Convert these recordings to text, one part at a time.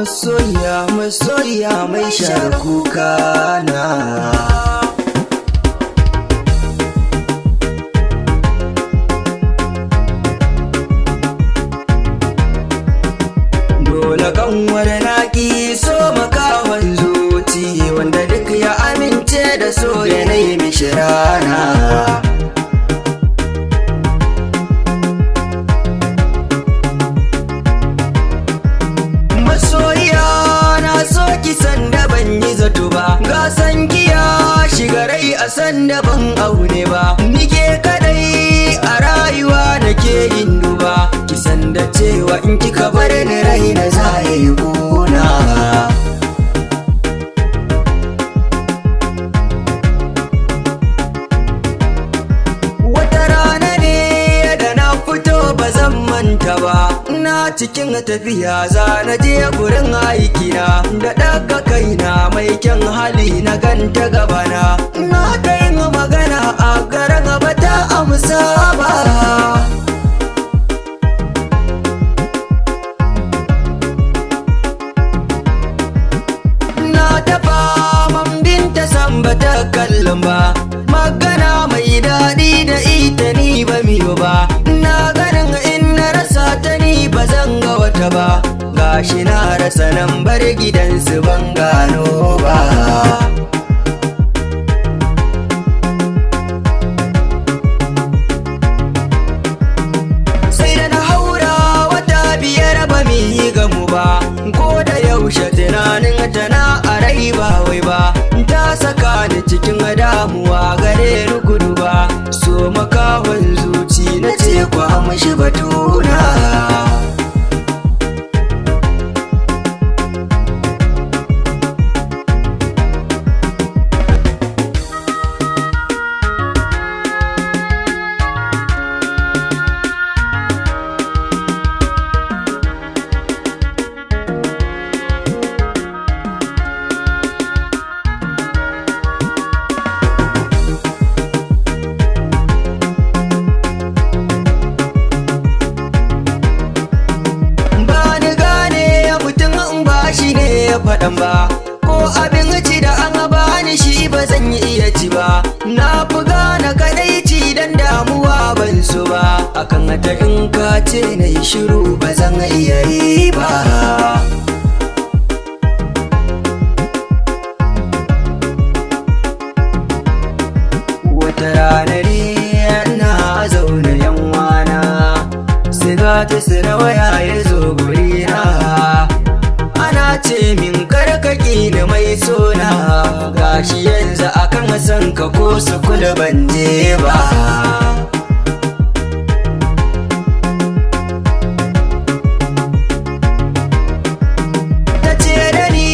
Masoyiya, masoyiya mai share kuka na. Dole kanwar naki so makawan zuci, wanda duk ya amince da so ya nemi shirana. Masoyiya na so ki sanda ban yi zato ba, ga san kiya shiga rai a sanda ban aune ba. Nike kadai a rayuwa nake yin duba, ki sanda cewa in kika bar ni raina za ya yi kuna. Wata rana ne da na fito ba zan manta ba, ina cikin tafiya za na je gurin aikina, da ɗaga kaina mai kyan hali na ganta gabana. Na ta yin magana a garin ba ta amsa ba. Na ta faman binta san ba ta kallon ba, magana mai daɗi da ita ni ba miyo ba. Na ganin in na rasa ta ni ba zan ga wata ba, gashi na rasa nan bar gidansu ban gano ba. Sai da na haura wata 5 ba mu yi gamu ba, ko da yaushe tunanin tana a rai ba wai ba. Ta saka ni cikin damuwa gare ni gudu ba, so makawan zuci na ce ku amshi batuna. Faɗan ba, ko abinci da an bani shi ba zan iya ci ba. Na fi gane kadaici dan damuwa ban so ba, akan ta in ka ce na yi shiru ba zan iya yi ba. Wata rana ne ina zaune yan wana, siga ta sira waya ya zo gurina. Ana ce min karkaki da mai sona, gashi yanzu akan san ka ko su kula ban je ba. Ta ce da ni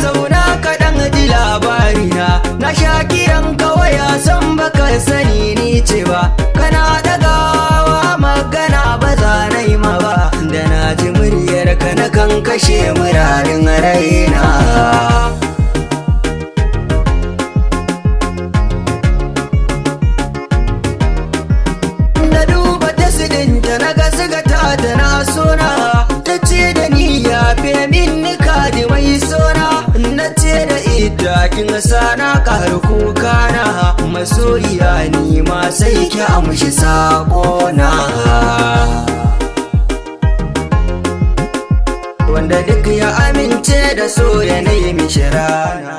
zauna kaɗan ji labarina, na sha kiran ka waya san baka sani ni ce ba. Kana ɗagawa magana ba za na yi ma ba, da na ji muryar ka na kan kashe murarin raina. Na duba tasirinta na ga sigata ta na sona, ta ce da ni ya fe min kadi mai sona. Na ce da ita kin sa na ƙaru kukana, masoyiya ni ma sai ki amshi saƙona. Wanda duk ya amince da so ya nemi shirana.